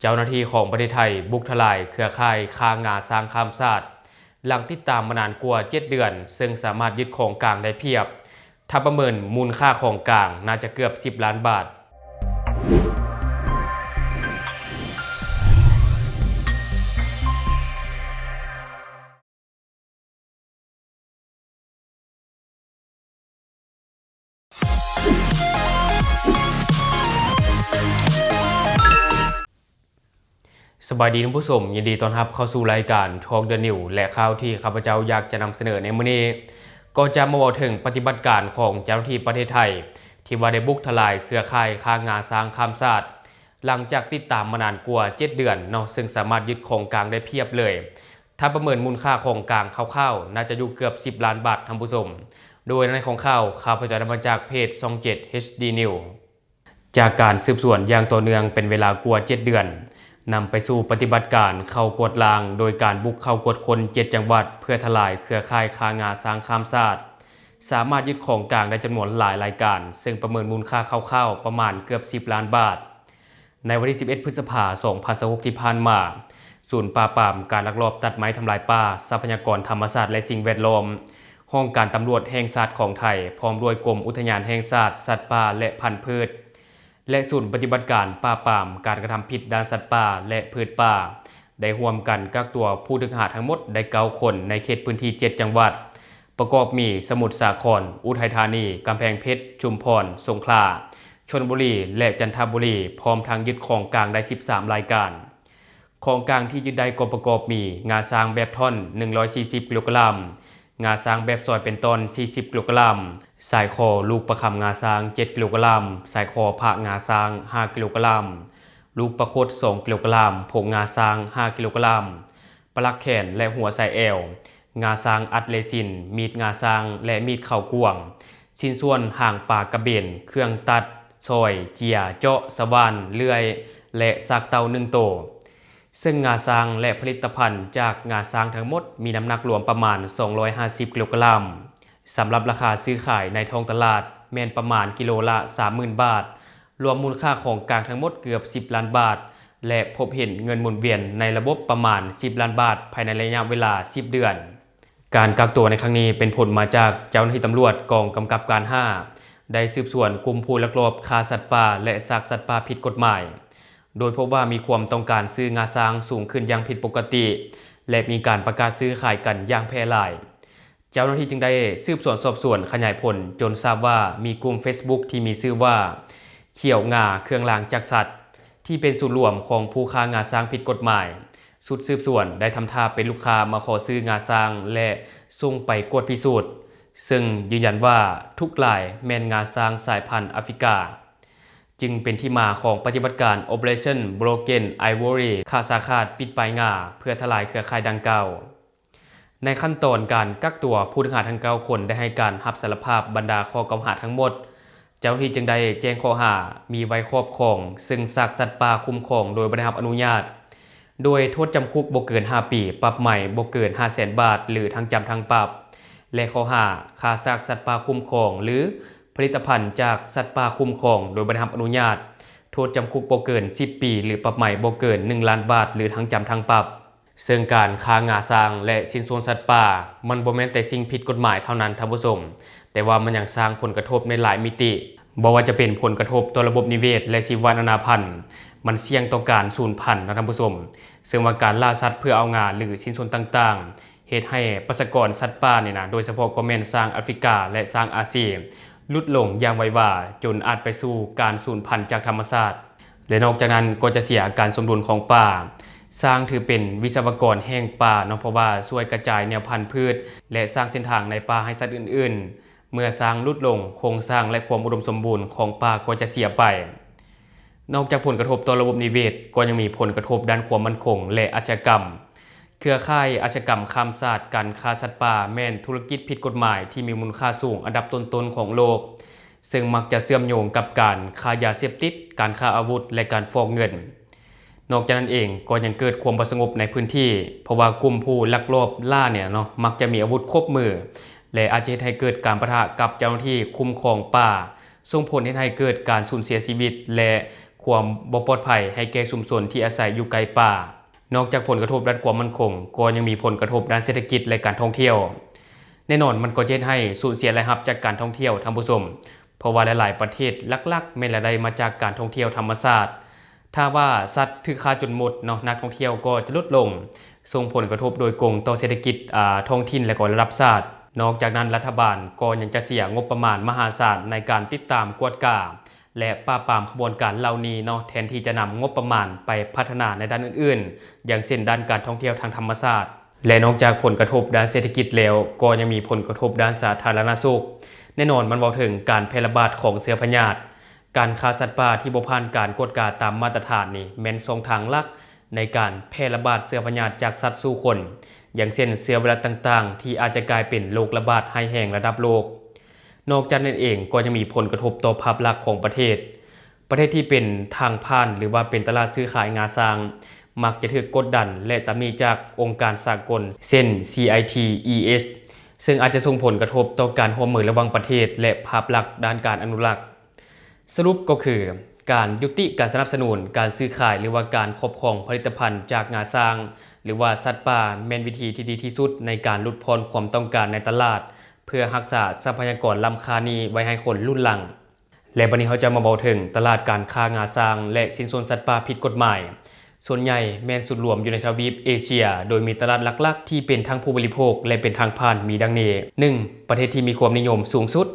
ເຈົ້າໜ້າທີ່ຂອງປະເທດໄທບຸກທະລາຍເຄືອຂ່າຍຄ້າງາຊ້າງຂ້າມຊາດ ຫຼັງຕິດຕາມມານານກວ່າເຈັດເດືອນ, ເຊິ່ງສາມາດຍຶດຂອງກາງໄດ້ພຽບ. ຖ້າປະເມີນມູນຄ່າຂອງກາງ ໜ້າຈະເກືອບສິບລ້ານບາດ. ສະບາຍດີທ່ານຜູ້ຊົມ, ຍິນດີຕ້ອນຮັບເຂົ້າສູ່ລາຍການ Talk the News ແລະ ຂ່າວທີ່ຂ້າພະເຈົ້າຢາກຈະນຳສະເໜີໃນມື້ນີ້ ກໍຈະມາເວົ້າເຖິງປະຕິບັດການຂອງເຈົ້າໜ້າທີ່ປະເທດໄທ ທີ່ວ່າໄດ້ບຸກທະລາຍເຄືອຂ່າຍຄ້າງາຊ້າງຂ້າມຊາດ ຫຼັງຈາກຕິດຕາມມານານກວ່າເຈັດເດືອນເນາະ, ເຊິ່ງສາມາດຍຶດຂອງກາງໄດ້ພຽບເລີຍ. ຖ້າປະເມີນມູນຄ່າຂອງກາງຄ່າວໆ ໜ້າຈະຢູ່ເກືອບສິບລ້ານບາດ, ທ່ານຜູ້ຊົມ. ໂດຍໃນຂອງຂ່າວ, ຂ້າພະເຈົ້າໄດ້ມາຈາກເພຈຊ່ອງເຈັດ ເອດ ດີ News. ຈາກການສືບສວນຢ່າງຕໍ່ເນື່ອງເປັນເວລາກວ່າເຈັດເດືອນ, ນຳໄປສູ່ປະຕິບັດການເຂົ້າກວດລ້າງ ໂດຍການບຸກເຂົ້າກວດຄົ້ນເຈັດຈັງຫວັດ ເພື່ອທະລາຍເຄືອຂ່າຍຄ້າງາຊ້າງຂ້າມຊາດ, ສາມາດຍຶດຂອງກາງໄດ້ຈຳນວນຫຼາຍລາຍການ, ເຊິ່ງປະເມີນມູນຄ່າຄ່າວໆປະມານເກືອບສິບລ້ານບາດ. ໃນວັນທີສິບເອັດ ພຶດສະພາ ສອງພັນຊາວຫົກ ທີ່ຜ່ານມາ, ສູນປາບປາມການລັກລອບຕັດໄມ້ທຳລາຍປ່າ, ຊັບພະຍາກອນທຳມະຊາດ ແລະ ສິ່ງແວດລ້ອມ, ຫ້ອງການຕຳຫຼວດແຫ່ງຊາດຂອງໄທ, ພ້ອມດ້ວຍກົມອຸທະຍານແຫ່ງຊາດສັດປ່າ ແລະ ພັນພືດ ແລະ ສູນປະຕິບັດການປາບປາມການກະທຳຜິດດ້ານສັດປ່າ ແລະ ພືດປ່າ ໄດ້ຮ່ວມກັນກັກຕົວຜູ້ຖືກຫາທັງໝົດໄດ້ເກົ້າຄົນ ໃນເຂດພື້ນທີ່ເຈັດຈັງຫວັດ ປະກອບມີ ສະໝຸດສາຄອນ, ອຸທັຍທານີ, ກຳແພງເພັດ, ຊຸມພອນ, ສົງຂລາ, ຊົນບຸລີ ແລະ ຈັນທະບູລີ, ພ້ອມທັງຍຶດຂອງກາງໄດ້ສິບສາມລາຍການ. ຂອງກາງທີ່ຍຶດໄດ້ກໍປະກອບມີ ງາຊ້າງແບບທ່ອນ ໜຶ່ງຮ້ອຍສີ່ສິບກິໂລກະຣາມ, ງາຊ້າງແບບຊອຍເປັນທ່ອນ ສີ່ສິບກິໂລກະຣາມ, ສາຍຄໍລູກປະຄຳງາຊ້າງ ເຈັດກິໂລກະຣາມ, ສາຍຄໍພະງາຊ້າງ ຫ້າກິໂລກະຣາມ, ລູກປະຄົດ ສອງກິໂລກະຣາມ, ຜົງງາຊ້າງ ຫ້າກິໂລກະຣາມ, ປະຫຼັກແຂນ ແລະ ຫົວສາຍແອວ, ງາຊ້າງອັດເຣຊິນ, ມີດງາຊ້າງ ແລະ ມີດເຂົາກວາງ, ຊິ້ນສ່ວນຫາງປາກະເບນ, ເຄື່ອງຕັດ, ຊອຍ, ເຈຍ, ເຈາະ, ສະຫວ່ານ, ເລື່ອຍ ແລະ ຊາກເຕົ່າໜຶ່ງໂຕ. ເຊິ່ງງາຊ້າງ ແລະ ຜະລິດຕະພັນຈາກງາຊ້າງທັງໝົດມີນ້ຳໜັກລວມປະມານ ສອງຮ້ອຍຫ້າສິບກິໂລກະຣາມ. ສຳລັບລາຄາຊື້ຂາຍໃນທ້ອງຕະຫຼາດແມ່ນປະມານກິໂລລະ ສາມໝື່ນບາດ, ລວມມູນຄ່າຂອງກາງທັງໝົດເກືອບ ສິບລ້ານບາດ ແລະ ພົບເຫັນເງິນໝູນວຽນໃນລະບົບປະມານ ສິບລ້ານບາດ ພາຍໃນໄລຍະເວລາ ສິບເດືອນ. ການກັກຕົວໃນຄັ້ງນີ້ເປັນຜົນມາຈາກເຈົ້າໜ້າທີ່ຕຳຫຼວດກອງກຳກັບການຫ້າ ໄດ້ສືບສວນກຸ່ມຜູ້ລັກລອບຄ້າສັດປ່າ ແລະ ຊາກສັດປ່າຜິດກົດໝາຍ, ໂດຍພົບວ່າມີຄວາມຕ້ອງການຊື້ງາຊ້າງສູງຂຶ້ນຢ່າງຜິດປົກກະຕິ ແລະ ມີການປະກາດຊື້ຂາຍກັນຢ່າງແຜ່ຫຼາຍ. ເຈົ້າໜ້າທີ່ຈຶ່ງໄດ້ສືບສວນສອບສວນຂະຫຍາຍຜົນ ຈົນຊາບວ່າມີກຸ່ມເຟສບຸກທີ່ມີຊື່ວ່າ ຂຽວງາເຄື່ອງລາງຈາກສັດ ທີ່ເປັນສູນລວມຂອງຜູ້ຄ້າງາຊ້າງຜິດກົດໝາຍ. ຊຸດສືບສວນໄດ້ທຳທ່າເປັນລູກຄ້າມາຂໍຊື້ງາຊ້າງ ແລະ ສົ່ງໄປກວດພິສູດ, ເຊິ່ງຢືນຢັນວ່າທຸກລາຍແມ່ນງາຊ້າງສາຍພັນອາຟຣິກາ, ຈຶ່ງເປັນທີ່ມາຂອງປະຕິບັດການ Operation Broken Ivory ຂ້າຊ້າງຂາດປິດປາຍງາ ເພື່ອທະລາຍເຄືອຂ່າຍດັ່ງກ່າວ. ໃນຂັ້ນຕອນການກັກຕົວ, ຜູ້ຕ້ອງຫາທັງເກົ້າຄົນໄດ້ໃຫ້ການຮັບສາລະພາບບັນດາຂໍ້ກ່າວຫາທັງໝົດ. ເຈົ້າໜ້າທີ່ຈຶ່ງໄດ້ແຈ້ງຂໍ້ຫາມີໄວ້ຄອບຄອງເຊິ່ງຊາກສັດປ່າຄຸ້ມຄອງໂດຍບໍ່ໄດ້ຮັບອະນຸຍາດ, ໂດຍໂທດຈຳຄຸກບໍ່ເກີນຫ້າປີ, ປັບໃໝບໍ່ເກີນຫ້າແສນບາດ ຫຼື ທັງຈຳທັງປັບ ແລະ ຂໍ້ຫາຄ້າຊາກສັດປ່າຄຸ້ມຄອງ ຫຼື ຜະລິດຕະພັນຈາກສັດປ່າຄຸ້ມຄອງໂດຍບໍ່ໄດ້ຮັບອະນຸຍາດ, ໂທດຈຳຄຸກບໍ່ເກີນສິບປີ ຫຼື ປັບໃໝບໍ່ເກີນໜຶ່ງລ້ານບາດ ຫຼື ທັງຈຳທັງປັບ. ເຊິ່ງການຄ້າງາຊ້າງ ແລະ ຊິ້ນສ່ວນສັດປ່າ ມັນບໍ່ແມ່ນແຕ່ສິ່ງຜິດກົດໝາຍເທົ່ານັ້ນທ່ານຜູ້ຊົມ, ແຕ່ວ່າມັນຍັງສ້າງຜົນກະທົບໃນຫຼາຍມິຕິ, ບໍ່ວ່າຈະເປັນຜົນກະທົບຕໍ່ລະບົບນິເວດ ແລະ ຊີວະນານາພັນ, ມັນສ່ຽງຕໍ່ການສູນພັນນະທ່ານຜູ້ຊົມ, ເຊິ່ງວ່າການລ່າສັດເພື່ອເອົາງາ ຫຼື ຊິ້ນສ່ວນຕ່າງໆ ເຮັດໃຫ້ປະຊາກອນສັດປ່ານີ້ນະ, ໂດຍສະເພາະກໍແມ່ນຊ້າງອາຟຣິກາ ແລະ ຊ້າງອາຊີ ຫຼຸດລົງຢ່າງໄວວາ, ຈົນອາດໄປສູ່ການສູນພັນຈາກທຳມະຊາດ. ແລະ ນອກຈາກນັ້ນກໍຈະເສຍການສົມດຸນຂອງປ່າ. ຊ້າງຖືເປັນວິສະວະກອນແຫ່ງປ່າເນາະ, ເພາະວ່າຊ່ວຍກະຈາຍແນວພັນພືດ ແລະ ສ້າງເສັ້ນທາງໃນປ່າໃຫ້ສັດອື່ນໆ. ເມື່ອຊ້າງຫຼຸດລົງ, ໂຄງສ້າງ ແລະ ຄວາມອຸດົມສົມບູນຂອງປ່າກໍຈະເສຍໄປ. ນອກຈາກຜົນກະທົບຕໍ່ລະບົບນິເວດ, ກໍຍັງມີຜົນກະທົບດ້ານຄວາມໝັ້ນຄົງ ແລະ ອາຊະຍາກຳ. ເຄືອຂ່າຍອາຊະຍາກຳຂ້າມຊາດ, ການຄ້າສັດປ່າແມ່ນທຸລະກິດຜິດກົດໝາຍທີ່ມີມູນຄ່າສູງອັນດັບຕົ້ນໆຂອງໂລກ, ເຊິ່ງມັກຈະເຊື່ອມໂຍງກັບການຄ້າຢາເສບຕິດ, ການຄ້າອາວຸດ ແລະ ການຟອກເງິນ. ນອກຈາກນັ້ນເອງ, ກໍຍັງເກີດຄວາມບໍ່ສະຫງົບໃນພື້ນທີ່, ເພາະວ່າກຸ່ມຜູ້ລັກລອບລ່ານີ້ເນາະ, ມັກຈະມີອາວຸດຄົບມື ແລະ ອາດຈະເຮັດໃຫ້ເກີດການປະທະກັບເຈົ້າໜ້າທີ່ຄຸ້ມຄອງປ່າ, ສົ່ງຜົນເຮັດໃຫ້ເກີດການສູນເສຍຊີວິດ ແລະ ຄ ຄວາມບໍ່ປອດໄພໃຫ້ແກ່ຊຸມຊົນທີ່ອາໄສຢູ່ໃກ້ປ່າ. ນອກຈາກຜົນກະທົບດ້ານຄວາມໝັ້ນຄົງ, ກໍຍັງມີຜົນກະທົບດ້ານເສດຖະກິດ ແລະ ການທ່ອງທ່ຽວ. ແນ່ນອນ, ມັນກໍຈະເຮັດໃຫ້ສູນເສຍລາຍຮັບຈາກການທ່ອງທ່ຽວ, ທ່ານຜູ້ຊົມ, ເພາະວ່າຫຼາຍໆປະເທດຫຼັກໆແມ່ນລາຍໄດ້ມາຈາກການທ່ອງທ່ຽວທຳມະຊາດ. ຖ້າວ່າສັດຖືກຂ້າຈົນໝົດເນາະ, ນັກທ່ອງທ່ຽວກໍຈະຫຼຸດລົງ, ສົ່ງຜົນກະທົບໂດຍກົງຕໍ່ເສດຖະກິດ, ອາ, ທ້ອງຖິ່ນ ແລະ ກໍລະດັບຊາດ. ນອກຈາກນັ້ນ, ລັດຖະບານກໍຍັງຈະເສຍງົບປະມານມະຫາສານໃນການຕິດຕາມ, ກວດກາ ແລະ ປາບປາມຂະບວນການເຫຼົ່ານີ້ເນາະ, ແທນທີ່ຈະນຳງົບປະມານໄປພັດທະນາໃນດ້ານອື່ນໆ, ຢ່າງເຊັ່ນ ດ້ານການທ່ອງທ່ຽວທາງທຳມະຊາດ. ແລະ ນອກຈາກຜົນກະທົບດ້ານເສດຖະກິດແລ້ວ, ກໍຍັງມີຜົນກະທົບດ້ານສາທາລະນະສຸກ. ແນ່ນອນ, ມັນເວົ້າເຖິງການແຜ່ລະບາດຂອງເຊື້ອພະຍາດ. ການຂ້າສັດປ່າທີ່ບໍ່ຜ່ານການກວດກາຕາມມາດຕະຖານນີ້ ແມ່ນຊ່ອງທາງຫຼັກໃນການແຜ່ລະບາດເຊື້ອພະຍາດຈາກສັດສູ່ຄົນ, ຢ່າງເຊັ່ນ ເຊື້ອໄວຣັສຕ່າງໆ ທີ່ອາດຈະກາຍເປັນໂລກລະບາດຮ້າຍແຮງລະດັບໂລກ. ນອກຈາກນັ້ນເອງ, ກໍຍັງມີຜົນກະທົບຕໍ່ພາບລັກຂອງປະເທດ. ປະເທດທີ່ເປັນທາງຜ່ານ ຫຼືວ່າເປັນຕະຫຼາດຊື້ຂາຍງາຊ້າງ ມັກຈະຖືກກົດດັນ ແລະ ຕຳໜິຈາກອົງການສາກົນ ເຊັ່ນ CITES, ເຊິ່ງອາດຈະສົ່ງຜົນກະທົບຕໍ່ການຮ່ວມມືລະຫວ່າງປະເທດ ແລະ ພາບລັກດ້ານການອະນຸລັກ. ສະຫຼຸບກໍຄື ການຍຸຕິການສະໜັບສະໜູນການຊື້ຂາຍ ຫຼືວ່າການຄອບຄອງຜະລິດຕະພັນຈາກງາຊ້າງ ຫຼືວ່າສັດປ່າ ແມ່ນວິທີທີ່ດີທີ່ສຸດໃນການຫຼຸດຜ່ອນຄວາມຕ້ອງການໃນຕະຫຼາດ ເພື່ອຮັກສາຊັບພະຍາກອນລ້ຳຄ່ານີ້ໄວ້ໃຫ້ຄົນລຸ້ນຫຼັງ. ແລະ ບັດນີ້ເຮົາຈະມາເວົ້າເຖິງຕະຫຼາດການຄ້າງາຊ້າງ ແລະ ຊິ້ນສ່ວນສັດປ່າຜິດກົດໝາຍ. ສ່ວນໃຫຍ່ແມ່ນສຸດລວມຢູ່ໃນທະວີບເອເຊຍ, ໂດຍມີຕະຫຼາດຫຼັກໆທີ່ເປັນທັງຜູ້ບໍລິໂພກ ແລະ ເປັນທາງຜ່ານມີດັ່ງນີ້. ໜຶ່ງ, ປະເທດທີ່ມີຄວາມນິຍົມສູງສຸດ,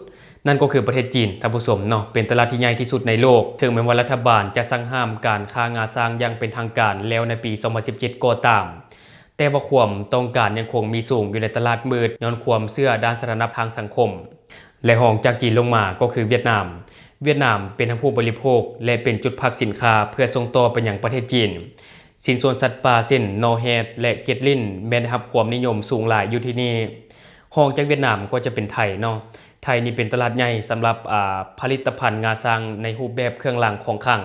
ນັ້ນກໍຄືປະເທດຈີນ, ທ່ານຜູ້ຊົມເນາະ, ເປັນຕະຫຼາດທີ່ໃຫຍ່ທີ່ສຸດໃນໂລກ. ເຖິງແມ່ນວ່າລັດຖະບານຈະສັ່ງຫ້າມການຄ້າງາຊ້າງຢ່າງເປັນທາງການແລ້ວໃນປີສອງພັນສິບເຈັດກໍຕາມ, ແຕ່ວ່າຄວາມຕ້ອງການຍັງຄົງມີສູງຢູ່ໃນຕະຫຼາດມືດ ຍ້ອນຄວາມເຊື່ອດ້ານສະຖານະທາງສັງຄົມ. ແລະ ຮອງຈາກຈີນລົງມາກໍຄືຫວຽດນາມ. ຫວຽດນາມເປັນທັງຜູ້ບໍລິໂພກ ແລະ ເປັນຈຸດພັກສິນຄ້າເພື່ອສົ່ງຕໍ່ໄປຍັງປະເທດຈີນ. ຊິ້ນສ່ວນສັດປ່າເຊັ່ນ ໜໍ່ແຮດ ແລະ ເກັດລິ້ນ ແມ່ນໄດ້ຮັບຄວາມນິຍົມສູງຫຼາຍຢູ່ທີ່ນີ້. ຮອງຈາກຫວຽດນາມກໍຈະເປັນໄທເນາະ. ໄທນີ້ເປັນຕະຫຼາດໃຫຍ່ສຳລັບ, ອາ, ຜະລິດຕະພັນງາຊ້າງໃນຮູບແບບເຄື່ອງລາງຂອງຂັງ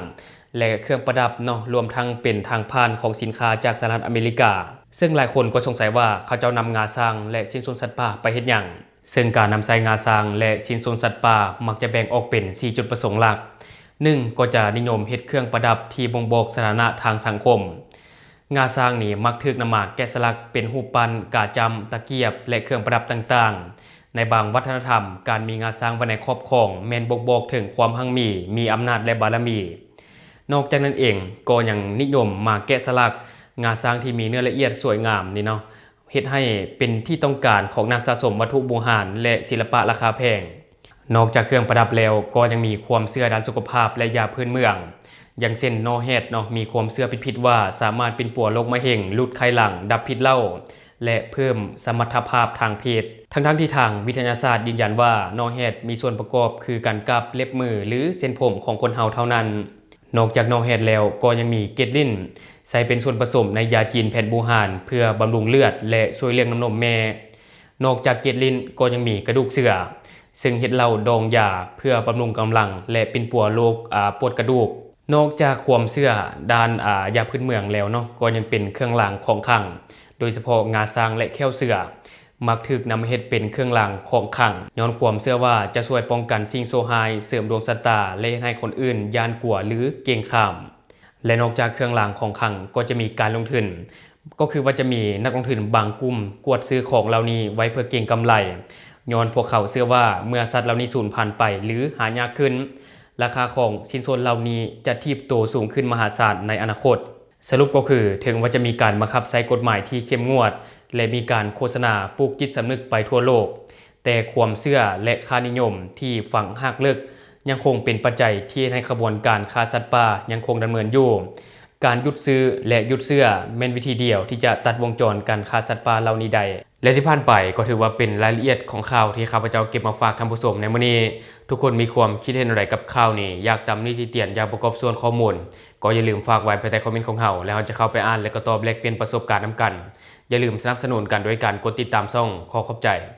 ແລະ ເຄື່ອງປະດັບເນາະ, ລວມທັງເປັນທາງຜ່ານຂອງສິນຄ້າຈາກສະຫະລັດອາເມລິກາ, ເຊິ່ງຫຼາຍຄົນກໍສົງໄສວ່າເຂົາເຈົ້ານຳງາຊ້າງ ແລະ ຊິ້ນສ່ວນສັດປ່າໄປເຮັດຫຍັງ. ເຊິ່ງການນຳໃຊ້ງາຊ້າງ ແລະ ຊິ້ນສ່ວນສັດປ່າມັກຈະແບ່ງອອກເປັນສີ່ຈຸດປະສົງຫຼັກ. ໜຶ່ງ, ກໍຈະນິຍົມເຮັດເຄື່ອງປະດັບທີ່ບົ່ງບອກສະຖານະທາງສັງຄົມ. ງາຊ້າງນີ້ມັກຖືກນຳມາແກະສະຫຼັກເປັນຮູບປັ້ນ, ກາຈ້ຳ, ຕະກຽບ ແລະ ເຄື່ອງປະດັບຕ່າງໆ. ໃນບາງວັດທະນະທຳ, ການມີງາຊ້າງໄວ້ໃນຄອບຄອງແມ່ນບົ່ງບອກເຖິງຄວາມຮັ່ງມີ, ມີອຳນາດ ແລະ ບາລະມີ. ນອກຈາກນັ້ນເອງ, ກໍຍັງນິຍົມມາແກະສະຫຼັກງາຊ້າງທີ່ມີເນື້ອລະອຽດສວຍງາມນີ້ເນາະ, ເຮັດໃຫ້ເປັນທີ່ຕ້ອງການຂອງນັກສະສົມວັດຖຸບູຮານ ແລະ ສິລະປະລາຄາແພງ. ນອກຈາກເຄື່ອງປະດັບແລ້ວ, ກໍຍັງມີຄວາມເຊື່ອດ້ານສຸຂະພາບ ແລະ ຢາພື້ນເມືອງ, ຢ່າງເຊັ່ນ ໜໍ່ແຮດເນາະ, ມີຄວາມເຊື່ອຜິດໆວ່າສາມາດປິ່ນປົວໂລກມະເຮັງ, ຫຼຸດໄຂ້ຫຼັງ, ດັບພິດເຫຼົ້າ ແລະ ເພີ່ມສະມັດຖະພາບທາງເພດ, ທັງໆທີ່ທາງວິທະຍາສາດຢືນຢັນວ່າໜໍ່ແຮດມີສ່ວນປະກອບຄືກັນກັບເລັບມື ຫຼື ເສັ້ນຜົມຂອງຄົນເຮົາເທົ່ານັ້ນ. ນອກຈາກໜໍ່ແຮດແລ້ວ, ກໍຍັງມີເກັດລິ້ນ, ໃຊ້ເປັນສ່ວນປະສົມໃນຢາຈີນແຜນບູຮານ ເພື່ອບຳລຸງເລືອດ ແລະ ຊ່ວຍລ້ຽງນ້ຳນົມແມ່. ນອກຈາກເກັດລິ້ນ, ກໍຍັງມີກະດູກເສືອ, ເຊິ່ງເຮັດເຫຼົ້າດອງຢາເພື່ອບຳລຸງກຳລັງ ແລະ ປິ່ນປົວໂລກ, ອາ, ປວດກະດູກ. ນອກຈາກຄວາມເຊື່ອດ້ານ, ອາ, ຢາພື້ນເມືອງແລ້ວເນາະ, ກໍຍັງເປັນເຄື່ອງລາງຂອງຂັງ, ໂດຍສະເພາະງາຊ້າງ ແລະ ແຂ້ວເສືອ. ມັກຖືກນຳມາເຮັດເປັນເຄື່ອງລາງຂອງຂັງ, ຍ້ອນຄວາມເຊື່ອວ່າຈະຊ່ວຍປ້ອງກັນສິ່ງຊົ່ວຮ້າຍ, ເສີມດວງຊະຕາ ແລະ ເຮັດໃຫ້ຄົນອື່ນຢ້ານກົວ ຫຼື ເກງຂາມ. ແລະ ນອກຈາກເຄື່ອງລາງຂອງຂັງ, ກໍຈະມີການລົງທຶນ, ກໍຄືວ່າຈະມີນັກລົງທຶນບາງກຸ່ມກວດຊື້ຂອງເຫຼົ່ານີ້ໄວ້ເພື່ອເກັງກຳໄລ, ຍ້ອນພວກເຂົາເຊື່ອວ່າເມື່ອສັດເຫຼົ່ານີ້ສູນພັນໄປ ຫຼື ຫາຍາກຂຶ້ນ, ລາຄາຂອງຊິ້ນສ່ວນເຫຼົ່ານີ້ຈະຖີບໂຕສູງຂຶ້ນມະຫາສານໃນອະນາຄົດ. ສະຫຼຸບກໍຄື, ເຖິງວ່າຈະມີການບັງຄັບໃຊ້ກົດໝາຍທີ່ເຂັ້ມງວດ ແລະ ມີການໂຄສະນາປູກຈິດສຳນຶກໄປທົ່ວໂລກ, ແຕ່ຄວາມເຊື່ອ ແລະ ຄ່ານິຍົມທີ່ຝັງຮາກເລິກ ຍັງຄົງເປັນປັດໄຈທີ່ເຮັດໃຫ້ຂະບວນການຄ້າສັດປ່າຍັງຄົງດຳເນີນຢູ່. ການຢຸດຊື້ ແລະ ຢຸດເຊື່ອ ແມ່ນວິທີດຽວທີ່ຈະຕັດວົງຈອນການຄ້າສັດປ່າເຫຼົ່ານີ້ໄດ້. ແລະ ທີ່ຜ່ານໄປກໍຖືວ່າເປັນລາຍລະອຽດຂອງຂ່າວທີ່ຂ້າພະເຈົ້າເກັບມາຝາກທ່ານຜູ້ຊົມໃນມື້ນີ້. ທຸກຄົນມີຄວາມຄິດເຫັນແນວໃດກັບຂ່າວນີ້? ຢາກຕຳໜິຕິຕຽນ ຢາກປະກອບສ່ວນຂໍ້ມູນ ກໍຢ່າລືມຝາກໄວ້ພາຍໃຕ້ຄອມເມັນຂອງເຮົາ ແລ້ວເຮົາຈະເຂົ້າໄປອ່ານ ແລະ ກໍຕອບແລກປ່ຽນປະສົບການນຳກັນ. ຢ່າລືມສະໜັບສະໜູນກັນໂດຍການກົດຕິດຕາມຊ່ອງ. ຂໍຂອບໃຈ.